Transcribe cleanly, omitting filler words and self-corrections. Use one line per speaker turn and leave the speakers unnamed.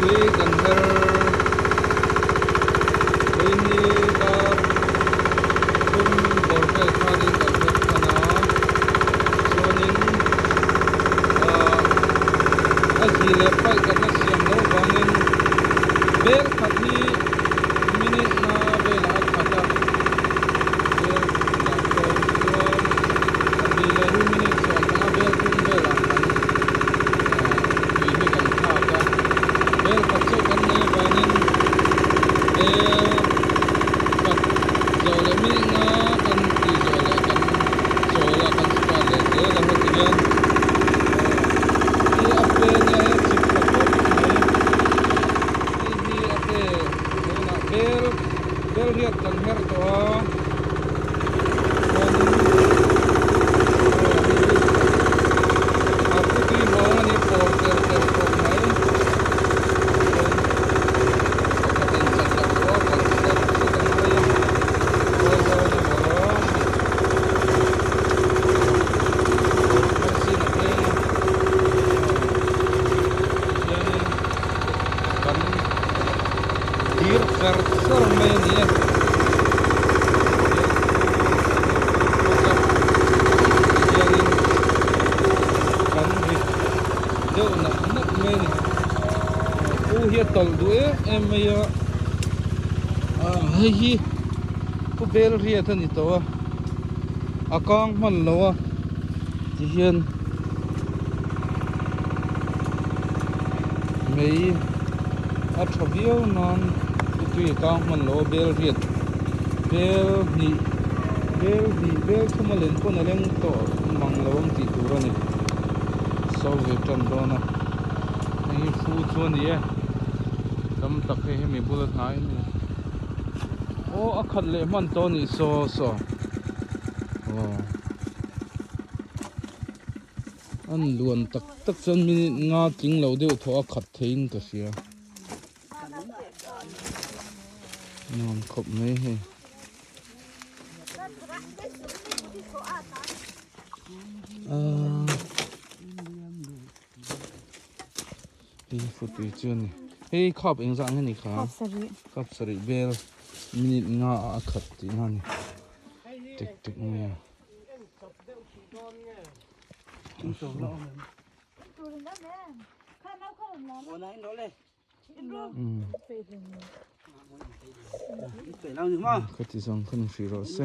Tui kan her Vawiini dar thum bawr vel khanin kan her than a, chuanin ah a zi leh paih kan la siam loh vangin bel khat hi minute nga velah a khat a, bel lah sawm chuan pahnih leh hi minute sawm panga bel thum velah kan ah tui hi kan thlak a, bel khat chauh kan nei avangin bel khat zawh leh minute nga kan tih zawh leh kan chawl a kan start leh zel a heti hian hi a pe nia hei a chip tha khawp mai hei hi a pe tunah bel bel riat kan her tawh a chuanin aw hei hi a putui hawng a ni pawr ter ter tawh mai chuan pakhatin chat loh pawh a vawrh sat sat a ngai a khawl dawn a vawrh a hei. Arsin a veng a tihianin kan dir char char mai a ni e bawk a tihianin kan ri deuh nak nak mai a ni pu hi a tawlh duh em em mai a ah hei hi pu bel riat a ni tawh a. A kang hman lo a tihian mei a tha viau nan tui a kang hman lo a bel riat bel hnih bel hnih bel thum a len pawn a leng tawh mang lo ang tih tur a ni so ve tan dawn a hei hi fu chu a ni e tam tak hei hemi bula hnai a ni. Aw a khat leh hman tawh a nih saw saw aw an luan tak tak chuan minute nga tling lo deuh thaw a khat theiin ka hria nuam khawp mai hei. Aaa Hei futui chu a ni. Hei khap eng zah nge ni kha?
Khap sarih.
Khap sarih vel minute nga a a khat tih na a ni. Tek tek mai a. Khati zawng khan hrih rawh se.